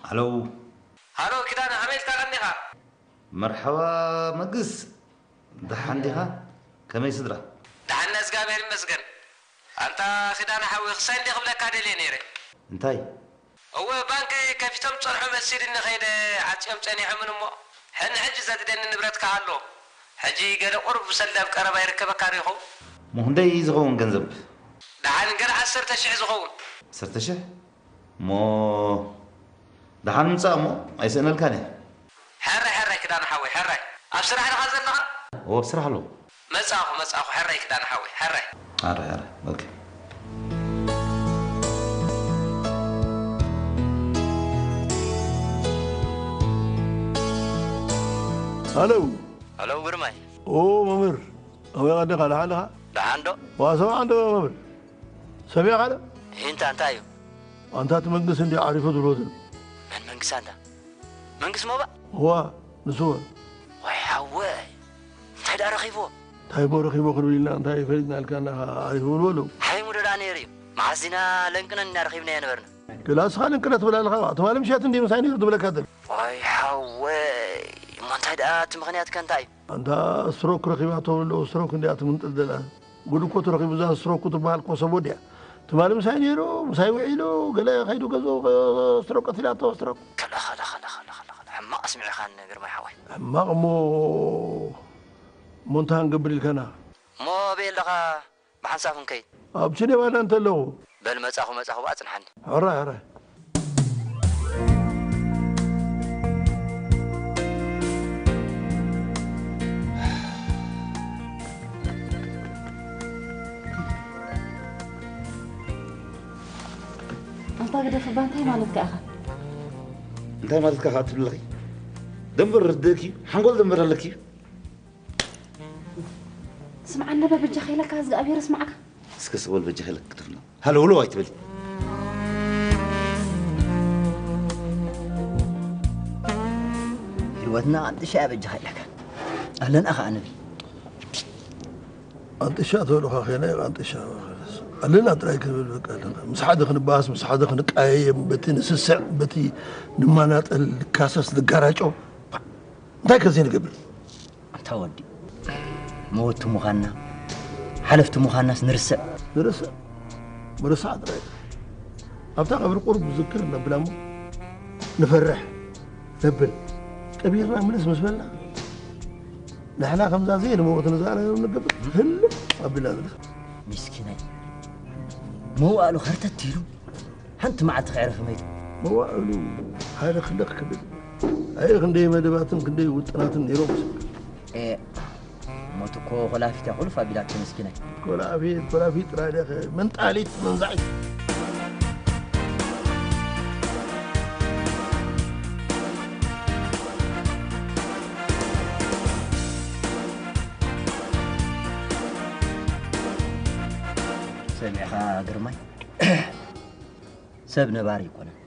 ሃሎ። ሃሎ ኪዳነ፣ ከመይ ኢልካ ቀኒኻ? መርሓባ መግስ፣ ደሓን ዲኻ? ከመይ ስድራ? ደሓን፣ እግዚኣብሔር ይመስገን። ኣንታ ኪዳነ ሓወይ፣ ክሳይ እንዲ ክብለካ ደልየ ነይረ። እንታይ? እወ፣ ባንክ ከፊቶም ጸንሑ መሲልኒ ከይደ፣ ዓጽዮም ጸኒሖምን እሞ፣ ሕን ሕጂ ዘድልየኒ ንብረትካ ኣሎ። ሕጂ ገለ ቁሩብ ሰልዲ ኣብ ቀረባ ይርከበካ ዶ ይኸውን? እሞ ክንደይ ዝኸውን ገንዘብ? ደሓን ገለ ዓሰርተ ሽሕ ዝኸውን። ዓሰርተ ሽሕ? እሞ ደሓን ምጻእ እሞ ኣይስእነልካን እየ። ሕራይ፣ ሕራይ ክዳነ ሓወይ፣ ሕራይ። ኣብ ስራሕ ዲኻ ዘለኻ? እወ፣ ኣብ ስራሕ ኣለኹ። መጻኹ፣ መጻኹ፣ ሕራይ ክዳነ ሓወይ፣ ሕራይ። ሕራይ፣ ሕራይ። ኦኬ። ሃሎ። ሃሎ ግርማይ። ኦ፣ መምህር። ከመይ ቀኒኻ? ደሓን ዲኻ? ደሓን ዶ? ዋ፣ ሰማዕ እንዶ መምህር። ሰሚዕካ ዶ? ኢንታ እንታይ እዩ? ኣንታ እቲ መንግስቲ እንዲ ዓሪፉ ዝብሎ ዘሎ። መን መንግስቲ ኣንታ? መንግስቲ ሞባእ? እዋ፣ ንሱ እወ። ዋይ ሓወይ፣ እንታይ ደኣ ረኺብዎ? እንታይ እሞ ረኺብዎ ክንብል ኢልና፣ እንታይ ፈሊጥና ኢልካ እና ዓሪፉ ዝብሎ ኣለዉ። ሓይሙ ዶ ደኣ ነይሩ እዩ? መዓስ ዲና ለንቅነን ኢና ረኺብናዮ ነበርና? ገለ እስኻ ለንቅነ ትብል ኣለኻ። ትማሊ ምሸት እንዲ ምሳይ ነይሩ ዝብለካ ዘሎ። ዋይ ሓወይ፣ እሞ እንታይ ደኣ እቲ ምኽንያት ከ እንታይ እዩ? ኣንታ ስትሮክ ረኺባቶ ኣለዉ፣ ስትሮክ እንድያ ትምንጥል ዘላ። ጉድ እኮ ተረኺቡ፣ እዛ ስትሮክ ትበሃል እኮ ሰብ ወዲያ። ትማሊ ምሳይ ነይሩ፣ ምሳይ ውዒሉ፣ ገለ ከይዱ ገዝኡ ስትሮክ ቀቲላቶ፣ ስትሮክ። ከላ፣ ከላ፣ ከላ፣ ከላ፣ ከላ፣ ከላ። ሕማቕ ኣስሚዕኻኒ ግርማይ ሓወይ። ሕማቕ እሞ፣ እሞ እንታይ ክንገብር ኢልካና? እሞ ኣበይ ኣለኻ? ብሓንሳብ ክንከይድ። ኣብ ሲኔማ ዳ እንተለኹ። በል መጻኹ፣ መጻኹ ብኣ ጽንሓኒ። ሕራይ፣ ሕራይ። ኣንታ ግደፍ እባ፣ እንታይ ማለትካ ኢኻ? እንታይ ማለትካ ከኣ ትብለኺ? ደንበር ርድእኪ፣ ሓንጎል ደንበር ኣለኪ። ስምዓኒ በ በጃኻ ኢለካ፣ እግዚኣብሔር ስምዓካ። እስከ ስበል በጃኻ ኢለካ ክትፍና። ሃለውለው ኣይትበል። ህይወትና ኣንጥሻ እያ በጃኻ ኢለካ። ኣለና ኸኣ ንብል። ኣንጥሻ ተበሉኻ ኸይና፣ ኣንጥሻ ኣለና ጥራይ ክንብል በቃ ኣለና። ምስ ሓደ ክንበኣስ፣ ምስ ሓደ ክንቀያየም፣ በቲ ንስስዕ፣ በቲ ንማናጠል፣ ንካሰስ፣ ንጋራጮ፣ እንታይ ከ ዘይንገብር? ኣንታ ወዲ፣ መወቲ ምዃንና፣ ሓለፍቲ ምዃንናስ ንርስዕ? ንርስዕ? ምርሳዕ ጥራይ። ኣብታ ቀብሪ ቁሩብ ዝክር ነብላ እሞ፣ ንፈርሕ፣ ነብል። ቀቢርና ምልስ ምስ በልና፣ ንሕና ከምዛ ዘይንመውት ንዛ ነገር ንገብር፣ ህልም ኣቢልና ንርሳዕ። ሚስኪናይ። መዋእሉ ኸርተት ኢሉ፣ ሓንቲ መዓልቲ ከዕርፍ መይቱ። መዋእሉ ሃለኽለኽ ክብል። ኣየ ክንደይ መደባትን ክንደይ ውጥናትን ነይሮም። ኤ፣ ሞት እኮ ኮላፊት እያ ኩልፍ ኣቢላቶ መስኪናይ። ኮላፊት፣ ኮላፊት ጥራይ ዲያኸ? መንጣሊት፣ መንዛዒት። ሰሚዕኻ ግርማይ? ሰብ ነባሪ ኣይኮነን።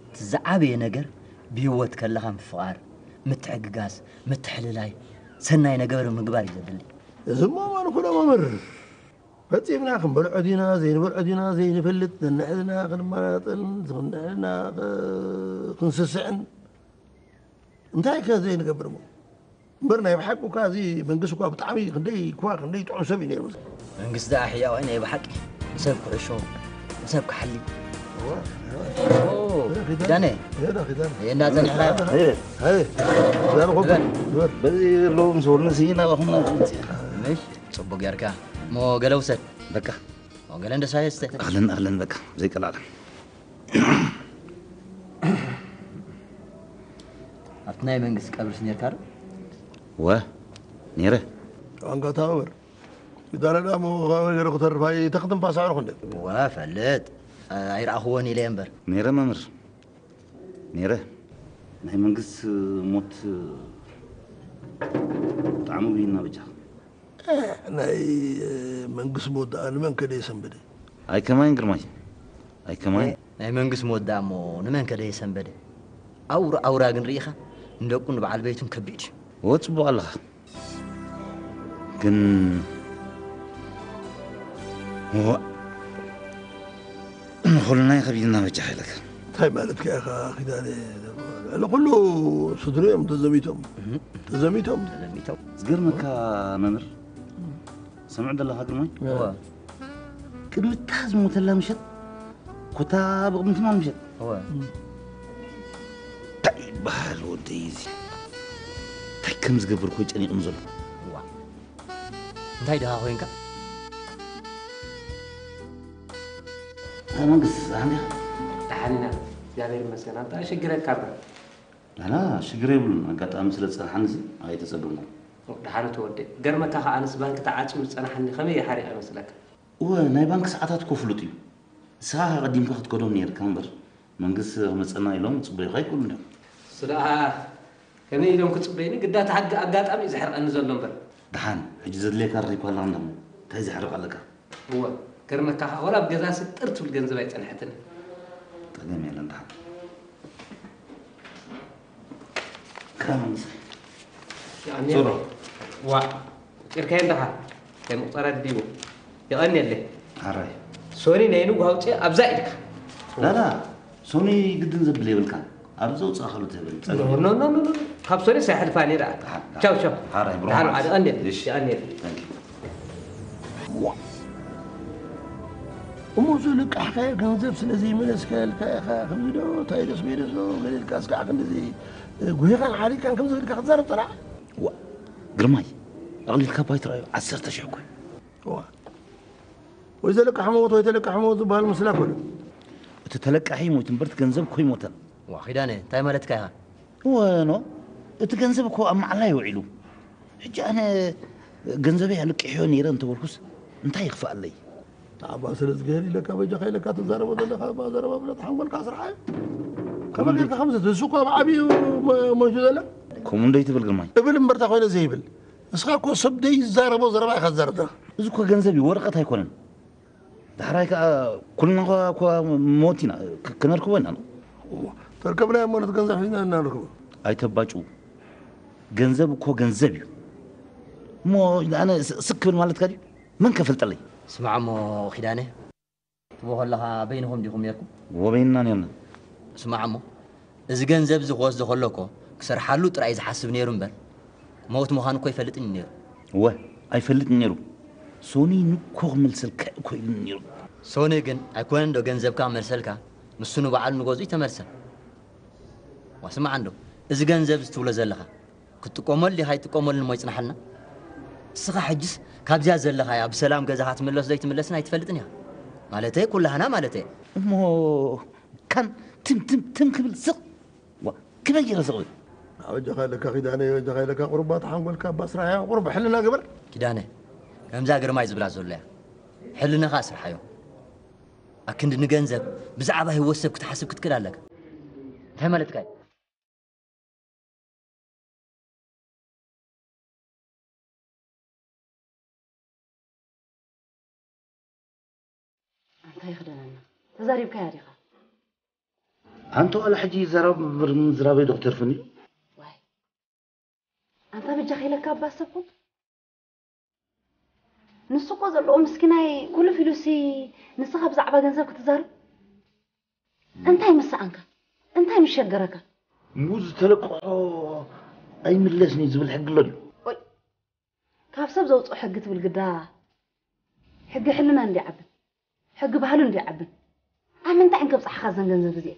እቲ ዝዓበየ ነገር ብህይወት ከለኻ ምፍቓር፣ ምትሕግጋዝ፣ ምትሕልላይ፣ ሰናይ ነገር ምግባር እዩ ዘድሊ። እዚ እሞ መን ኩሎ መምህር? ፈጺምና ክንበልዖ ዲና፣ ዘይንበልዖ ዲና፣ ዘይንፈልጥ፣ ነንሕድና ክንመራጠልን፣ ዝኽንሕድና ኸ-፣ ክንስስዕን፣ እንታይ ከ ዘይንገብር እሞ? እምበር ናይ ብሓቂ እኳ እዚ መንግስቲ እኳ ብጣዕሚ ክንደይ እኳ ክንደይ ጥዑም ሰብ እዩ ነይሩ። መንግስቲ ደኣ ሕያዋይ ናይ ብሓቂ ንሰብ ክሕሾ፣ ንሰብ ክሓሊ። እዋ፣ እዋ። ኦ፣ ሄሎ፣ ኪዳነ። ዳነ። ሄሎ፣ ኪዳነ። እንዳ ጸኒሕና። ሄሎ፣ ሄሎ። ሄሎ፣ ኪዳነ ኮፍ በል። በል። በዚ ዘለዉ ምስ ወርኒ እዚ ናባኹም ናብዚ። ምሽ፣ ጽቡቅ ጌርካ። እሞ ገለ ውሰድ። በቃ። እሞ ገለ እንደ ሳሄ ስተ። ኣለን፣ ኣለን፣ በቃ። ዘይቀላለን። ኣብቲ ናይ መንግስቲ ቀብርስ ነርካ ዶ? ወ፣ ነይረ። ኣንጋታ እምበር። ይዳረዳ እሞ ካብ ገለ ክተርፍ ኣይተኽትንፋስ ኣዕሩኽ እንደ። ወ፣ ፈልጥ። ኣይረኣኽዎን ኢለ እምበር። ነይረ መምህር። ነይረ። ናይ መንግስቲ ሞት ብጣዕሚ ጉይና በጃ። እ፣ ናይ መንግስቲ ሞት ደኣ ንመን ከ ደየሰንበደ? ኣይከማይን ግርማይ። ኣይከማይን። ናይ መንግስቲ ሞት ደኣ እሞ ንመን ከ ደየሰንበደ? ኣውራ፣ ኣውራ ግን ርኢኻ ንደቁ ንበዓል ቤቱን ከቢድ እዩ። እወ፣ ጽቡቕ ኣለኻ። ግን፣ እወ፣ ንኹልና እዩ ከቢድና በጃ ሓይለካ። እንታይ ማለትካ ኢኻ ኪዳነ? ልዕሊ ኩሉ ስድርኦም ተዘሚቶም። ተዘሚቶም። ተዘሚቶም። ዝገርመካ መምህር፣ ሰምዕ ዘለኻ ግርማይ? እወ። ቅድሚ እታ ዝሞተላ ምሸት፣ ኮታ ብቕድሚ ትማል ምሸት። እወ። እንታይ ይበሃል ወደይ እዚ? እንታይ ከም ዝገብር እኮ ጨኒቕኒ ዘሎ። እዋ። እንታይ ድኻ ኮይንካ? ኣይ መንግስት፣ ደሓን ዲኻ? ደሓን ኢና፣ እግዚኣብሔር ይመስገን። ኣንታ ሽግረካ እምበር። ኣና ሽግር የብሉን። ኣጋጣሚ ስለ ዝጸንሓኒ እዚ ኣይተጸገምኩን። ደሓን ተወደ። ገርመካ ከኣ ኣነስ ባንክ ተዓጽዩ ዝጸንሓኒ ከመይ ይሓሪቕ ይመስለካ? እወ፣ ናይ ባንክ ሰዓታት እኮ ፍሉጥ እዩ። ንስኻ ኣቐዲምካ ክትከዶም ነይርካ እምበር፣ መንግስቲ ክመጸና ኢሎም ክጽበዩኻ ኣይክእሉን እዮም። እሱ ደኣ ከመይ ኢሎም ክጽበዩኒ? ግዳ እቲ ሓቂ ኣጋጣሚ እዩ ዘሕርቐኒ ዘሎ እምበር። ደሓን፣ ሕጂ ዘድልየካ ረኺብካ ኣለኻ እንዳ እሞ፣ እንታይ ዘሕርቕ ኣለካ? እወ፣ ገርመካ ከኣ ወላ ኣብ ገዛሲ ጥር ትብል ገንዘብ ኣይጸንሐትንን። ጸገም የለን፣ ደሓን። ክራይ መንግስቲ። የቐንየለይ። ዞሮ። ዋእ፣ ቁጺርካዮ እንዲኻ? ከይ ምቑጸረ ድዩ? የቐንየለይ። ኣራይ። ሶኒ ናይ ንግሆ ኣውጽእ ኣብዛ ኢድካ። ላላ፣ ሶኒ ግድን ዘብል የብልካን። ኣብ ዘውጻእካሉ ትህበኒ። ጸገም ኖ፣ የለን። ኖ፣ ኖ፣ ኖ፣ ኖ። ካብ ሶኒ ሳይሕልፋ ነይራ። ደሓን፣ ቻው፣ ቻው። ሓራይ፣ ብሩኽ ደሓን መዓልቲ። ዓዲ፣ ቀንዴል። እሺ። ይቐንየል። Thank you። እሞ እሱ ልቃሕካዮ ገንዘብ ስለ ዘይመለስካዮ ኢልካ ኢኻ፣ ከምዚ ዶ፣ እንታይ ዶስ ቤደስ ዶ፣ ገለ ኢልካ እስካዕ ክንድዚ፣ እ፣ ጉሂኻን ሓሪድካን ከምዚ ኢልካ ክትዛረብ ጸናሕ? ዋ፣ ግርማይ፣ ኣቕሊልካ ባይትራዮ ዓሰርተ ሽሕ እኮ እዩ። ዋ። ወይ ዘለቃሒ ሞት ወይ ተለቃሒ ሞት ዝበሃል ምስላ እኮ እዩ። እቲ ተለቃሒ ይሞት እምበር እቲ ገንዘብ እኮ ይሞተን። ዋ፣ ኪዳነ፣ እንታይ ማለትካ ኢኻ? እወ፣ ኖ፣ እቲ ገንዘብ እኮ ኣብ መዓላ እዩ ውዒሉ። ሕጂ ኣነ ገንዘበይ ኣልቂሖ ነይረ እንተበልኩስ እንታይ ይኽፍኣለይ? ኣባ ስለ ዝገር ኢለካ በጃኻ ኢለካ ትዛረቦ ዘለኻ እባ ዘረባ ብለት ሓንጎልካ ስርሓ እዩ። ከመይ ጌርካ ከምዚ ትስኳ ኣብ ዓብዩ መ-፣ መንሹ ዘለ? ከምኡ እንዶ ይትብል ግርማይ። እብል እምበርታ ኮይነ ዘይብል። ንስኻ እኮ ሰብ ደይዛረቦ ዘረባ ኢኻ ትዛረብ ዘለኻ። እዚ እኮ ገንዘብ እዩ፣ ወረቐት ኣይኮነን። ዳሕራይ ከኣ ኩልና እኳ፣ እኳ ሞት ኢና፣ ክ-፣ ክነርክቦ ኢና። እዋ፣ ተርከብናዮ ማለት ገንዘብ ሒዝና ኢና ንርክቦ። ኣይተባጭው። ገንዘብ እኮ ገንዘብ እዩ። እሞ ኣነ ስ-፣ ስክ ክብል ማለትካ ድዩ? መን ከፈልጠለይ? ስማዕ እሞ ኪዳነ፣ ትብሎ ከለኻ በይንኹም ዲኹም ኔርኩም? እዎ፣ በይንና ኔርና። ስማዕ እሞ፣ እዚ ገንዘብ እዚ ክወስዶ ከሎ እኮ ክሰርሓሉ ጥራይ ዝሓስብ ነይሩ እምበር፣ ሞት ምዃኑ እኮ ኣይፈልጥን እዩ ነይሩ። እወ፣ ኣይፈልጥን ነይሩ። ሶኒ ንኮ ክመልሰልካ እኮ ኢሉኒ ነይሩ። ሶኒ ግን ኣይኮነን ዶ ገንዘብካ መልሰልካ፣ ንሱ ንባዕሉ ንገዝኡ ይተመልሰ። ዋ ስማዕ እንዶ፣ እዚ ገንዘብ እዚ ትብሎ ዘለኻ፣ ክትጥቀመሉ ዲኻ ኣይትጥቀመሉን እሞ ይጽናሓልና። ንስኻ ሕጅስ ካብዚኣ ዘለኻያ ብሰላም ገዛኻ ትምለስ ዶ ኣይትምለስን ኣይትፈልጥን ኢኻ። ማለተይ ኩላህና ማለተይ። እሞ ካን ትም ትም ትም ክብል ስቕ። ዋ፣ ክበይ ገይረ ስቕ ብል። ኣበጃኻ ኢለካ ኪዳነ፣ ኣበጃኻ ኢለካ ቁሩብ ኣታ ሓንጎልካ እባ ስራሕ እያ፣ ቁሩብ ሕልና ግበር። ኪዳነ፣ ከምዛ ግርማይ ዝብላ ዘሎ እያ። ሕልናኻ ኣስርሓዮ። ኣክንዲ ንገንዘብ ብዛዕባ ህይወት ሰብ ክትሓስብ ክትክእል ኣለካ። እንታይ ማለትካ እዩ? ኣንታ ይኽደነና። ተዛሪብካያ ዲኻ? ኣንታ ዋላ ሕጂ ይዛረብ እምበር ምዝራበይ ዶ ክተርፍኒ እዩ? ዋይ። ኣንታ በጃኻ ኢለካ እባ ኣሰብኩ። ንሱ እኮ ዘለዎ ምስኪናይ ኩሉ ፊሉሲ ንስኻ ብዛዕባ ገንዘብ ክትዛረብ? እንታይ ምስ ሰኣንካ? እንታይ ምስ ሸገረካ? እሞ ዝተለቅሖ ኣይምለስን እዩ ዝብል ሕጊ ኣሎ ድዩ? ኦይ፣ ካብ ሰብ ዘውፅኦ ሕጊ ትብል ግዳ፣ ሕጊ ሕልና እንዲ ዓብን፣ ሕጊ ባህሉ እንዲ ዓብን። ኣብ ምንታይ እንከብፅሓኻ ዘን ገንዘብ እዚኤ?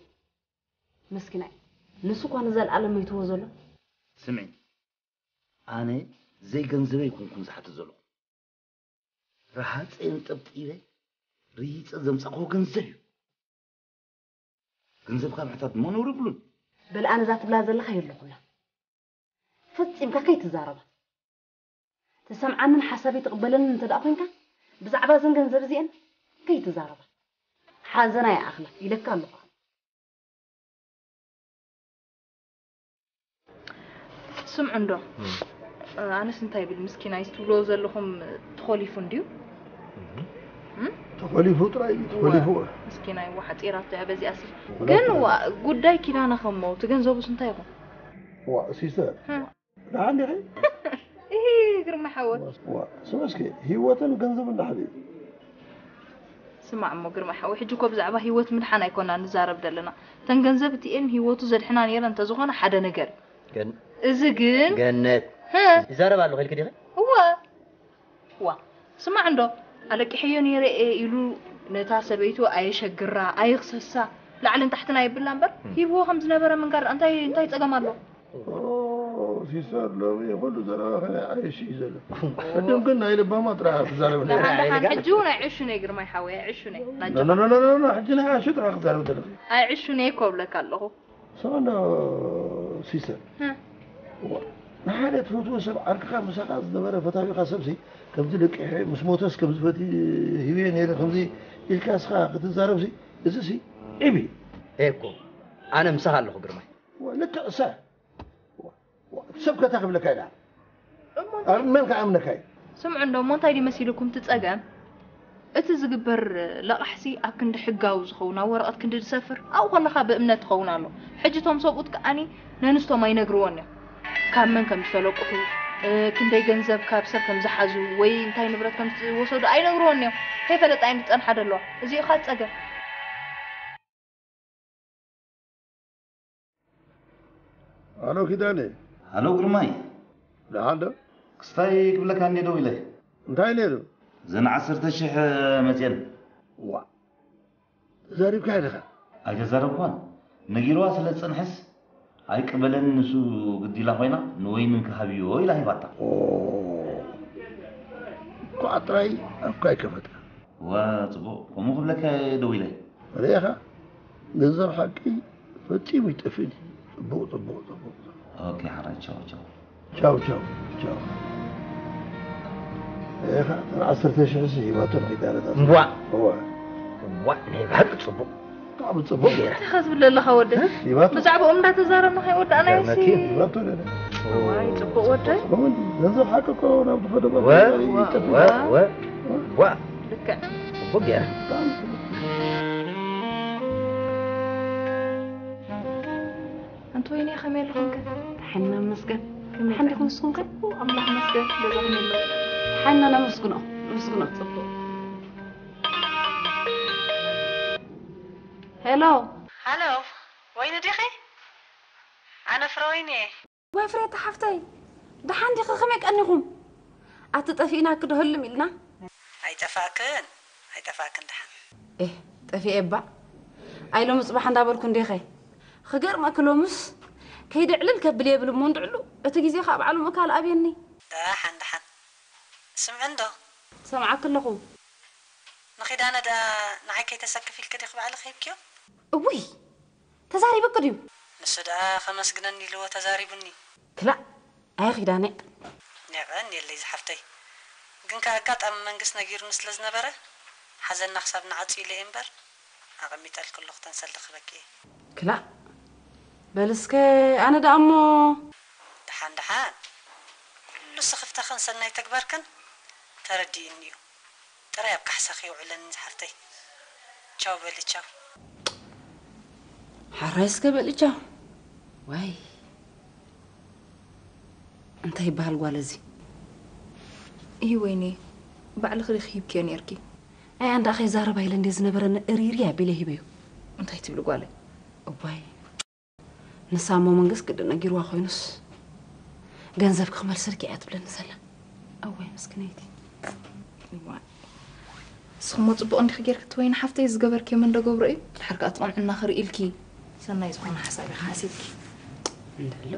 መስኪናይ፣ ንሱ እኳ ንዘለኣለም መይትዎ ዘሎ። ስምዒ፣ ኣነ ዘይገንዘበይ ኣይኮንኩን ዝሓትት ዘለኹ። ረሃፀ እንጠብጢበ፣ ርሂፀ ዘምፃእክዎ ገንዘብ እዩ። ገንዘብካ ምሕታት ድማ ነውሪ የብሉን። በል ኣነ እዛ ትብላ ዘለኻ የለኹላ። ፈጺምካ ከይትዛረባ። ትሰምዓንን ሓሳበይ ትቕበለንን እንተ ደኣ ኮይንካ፣ ብዛዕባ እዘን ገንዘብ እዚኤን ከይትዛረባ። ሓዘና ይኣኽላ ኢለካ ኣለኹ። ስምዑ እንዶ፣ ኣነስ እንታይ ይብል ምስኪናይ ትብልዎ ዘለኹም ተኾሊፉ እንድዩ። እም? ተኾሊፉ ጥራይ እዩ፣ ተኾሊፉ። ምስኪናይ፣ ዋ፣ ሓጺራቶ እያ በዚኣሲ። ወላ ግን፣ ጥራይ። ዋ፣ ጉዳይ ኪዳነ ከሞ፣ እቲ ገንዘቡስ እንታይ ይኹን? ዋ፣ ሲስተር፣ እም። ደሓን ዲኺ? እሂ፣ ግርማ ሓወይ። ዋ፣ ስመ እስኪ፣ ህይወትን ገንዘብን ደሓን እዩ። ስማዕ እሞ ግርማይ ሓወይ፣ ሕጂ እኮ ብዛዕባ ህይወት ምድሓን ኣይኮና ንዛረብ ዘለና። ተን ገንዘብ እቲኤን ህይወቱ ዘድሕና ነይረን እንተዝኾነ ሓደ ነገር እዩ። ግን እዚ ግን ገነት ህ፣ ይዛረብ ኣለኹ ኢልኪ ዲኺ? እወ ዋ ስማዕ እንዶ ኣለቂሐዮ ነይረ እየ ኢሉ ነታ ሰበይቱ ኣየሸግራ ኣየኽሰሳ፣ ላዕልን ታሕትን ኣይብላ እምበር ሂብዎ ከም ዝነበረ ምንጋር እንታይ እንታይ ጸገም ኣሎ? ሲስተር ሎሚ ኩሉ ዘረባኺ ናይ ዓየሽ እዩ ዘሎ። ቅድም ግን ናይ ልባማ ጥራሕ ክትዛረብ ነይራ። ደሓን ደሓን ሕጂ እውን ኣይዕሹን እየ ግርማይ ሓወይ ኣይዕሹን እየ ናጆ ኖኖኖኖኖ ሕጂ ናይ ዓየሽ ጥራሕ ክትዛረብ ዘለኺ። ኣይዕሹን እየ እኮ እብለካ ኣለኹ። ሰማና ሲስተር እ። ዋ፣ ንሓደ ትፈትዎ ሰብ ዓርክኻ ምሳኻ ዝነበረ ፈታዊኻ ሰብሲ ከምዚ ለቂሐ ምስ ሞተስ ከምዚ ፈቲ ሂብየ ነይረ ከምዚ ኢልካ እስኻ ክትዛረብሲ እዚሲ ዒብ እዩ። ኤኮ ኣነ ምሳኻ ኣለኹ ግርማይ። ዋ፣ ልክዕ እሳ ዋ፣ ዋ፣ ሰብ ከታ ክብለካ ኢላ ኣብ መን ከኣምነካ እዩ? ስምዑ እንዶ እሞ እንታይ ድዩ መሲልኩም እቲ ጸገም? እቲ ዝግበር ለቓሕሲ ኣብ ክንዲ ሕጋዊ ዝኸውን ኣብ ወረቐት ክንዲ ዝሰፍር ኣብኡ ከለኻ ብእምነት ትኸውን ኣሎ። ሕጂ እቶም ሰብኡት ከኣኒ ነንስቶም ኣይነግርዎን እዮም። ካብ መን ከም ዝተለቅሑ፣ እ፣ ክንደይ ገንዘብ ካብ ሰብ ከም ዝሓዙ ወይ እንታይ ንብረት ከም ዝወሰዱ ኣይነግርዎን እዮም። ከይፈለጣ እየን ዝጸንሓ ዘለዋ። እዚኡ ኸኣ ጸገም። ኣሎ ኪዳነ ሃሎ ግርማይ፣ ደሓን ዶ? ክስታይ ክብለካ እንዴ ደው ኢለ። እንታይ ነይሩ? ዘን ዓሰርተ ሽሕ መፅየን። ዋ ተዛሪብካ ኢኻ። ኣይተዛረብኳን። ነጊርዋ ስለ ዝፀንሐስ ኣይቅበለንን፣ ንሱ ግዲላ ኮይና ንወይኒ እንክሃብዮ ኢላ ሂባታ። ኦ፣ ኳዕ ጥራይ ኣብካ ኣይከፈትካ። ዋ ፅቡቕ፣ ከምኡ ክብለካ ደው ኢለ። ርኢኻ፣ ገንዘብ ሓቂ ፈጺሙ ይጠፍእ ድዩ? ጽቡቕ፣ ጽቡቕ፣ ጽቡቕ። ኦኬ ሓራይ ቻው ቻው። ቻው፣ ቻው፣ ቻው። ርኢኻ፣ እተን ዓሰርተ ሽሕ ሲ ሂባቶ ንኺዳረታት። እምቧ። እወ። እዋ፣ ናይ ብሓቂ ጽቡቕ። ብጣዕሚ ጽቡቕ ገይራ። እንታይ ኸ ዝብል ዘለኻ ወደይ? ሂባቶ። ብዛዕባኦም እንዳተዛረብና ከይወዳእናዮ ሲ ገርመኪ። ሂባቶ ነለ። ዋይ ጽቡቕ ወደይ። ከምኡ እንዲ፣ ገንዘብ ሓቂ እኮ ናብ ዝኸደቦ ወ፣ ይጠፍእ። ወ፣ ወ፣ ዋ፣ ልክዕ። ጽቡቕ ገይራ። ብጣዕሚ ጽቡቕ። ኣንቲ ወይኒ ከመይ ኣለኹም ከ? ሓና መስገን ሓንዲኹም ንስኹም ከ? ኣምላኽ መስገን ገዛኹም ኣሎ። ሓና ነመስግኖ ነመስግኖ። ጽቡቕ። ሄሎ። ሃሎ ወይኒ ዲኺ? ኣነ ፍረ ወይኒ እየ። ወይ ፍሬታ ሓፍተይ፣ ደሓን ዲኺ? ከመይ ቀኒኹም? ኣቲ ጠፊእናኪ ዶ ህልም ኢልና? ኣይጠፋእክን ኣይጠፋእክን ደሓን። ኤህ፣ ጠፊኤ እባ። ኣይ ሎሚ ጽባሕ እንዳበልኩ እንዴኸ? ክገርመኪ ሎምስ ከይደ ዕልል ከብል የብል እሞ እንድዕሉ እቲ ግዜ ካብ ዓለሙ ካልእ ኣብየኒ። ደሓን ደሓን። ስምዒ እንዶ? ሰምዓኪ ኣለኹ። ንኺዳነ ደኣ ንዓይ ከይተሰክፍ ኢልኪ ዲኺ ባዕልኺ ሂብክዮ? እውይ፣ ተዛሪበኪ ድዩ? ንሱ ደኣ ከመስግነኒ ኢልዎ ተዛሪቡኒ። ክላእ፣ ኣየ ኺዳነ። ኔቐ እኒኤለይ ዝሓፍተይ። ግን ከኣ ኣጋጣሚ መንግስት ነጊሩኒ ስለ ዝነበረ ሓዘንና ክሳብ ንዓጹ ኢለ እየ እምበር ኣቐሚጠልኪ ኣለኹ ተንሰሊ ክበኪ እየ። ክላእ፣ በል እስከ ኣነ ደኣ እሞ። ደሓን ደሓን። ኩሉ ስኽፍታኽን ሰናይ ተግባርክን ተረዲእኒ እዩ። ጥራይ ኣብ ካሕሳኺ የውዕለኒ ዝሓፍተይ። ቻው በሊ ቻው። ሓራይ እስከ በሊ ቻው። ዋይ እንታይ ይበሃል ጓል እዚ? እሂ ወይኒ ባዕልኺ ዲኺ ሂብክዮ ነይርኪ? ኣይ ኣንዳ ከይዛረባ ኢለ እንደ ዝነበረ እሪሪ ኣቢለ ሂበዮ። እንታይ ትብሊ ጓለይ? እዋይ ንሳ እሞ መንግስት ግድን ነጊርዋ ኮይኑስ ገንዘብ ክመልሰልኪ እያ ትብለኒ ዘላ። እዋይ ምስክነይቲ። እዋ ንስኹሞ ጽቡቕ እንዲኺ ጌርኪ እቲ ወይኒ ሓፍተይ ዝገበርክዮ መን ዶ ገብሮ እዩ? ድሓር ከኣ እቲ ቁንዕና ክርኢ ኢልኪ ሰናይ ዝኾነ ሓሳብ ኢኻ ሓሲብኪ። እንደሎ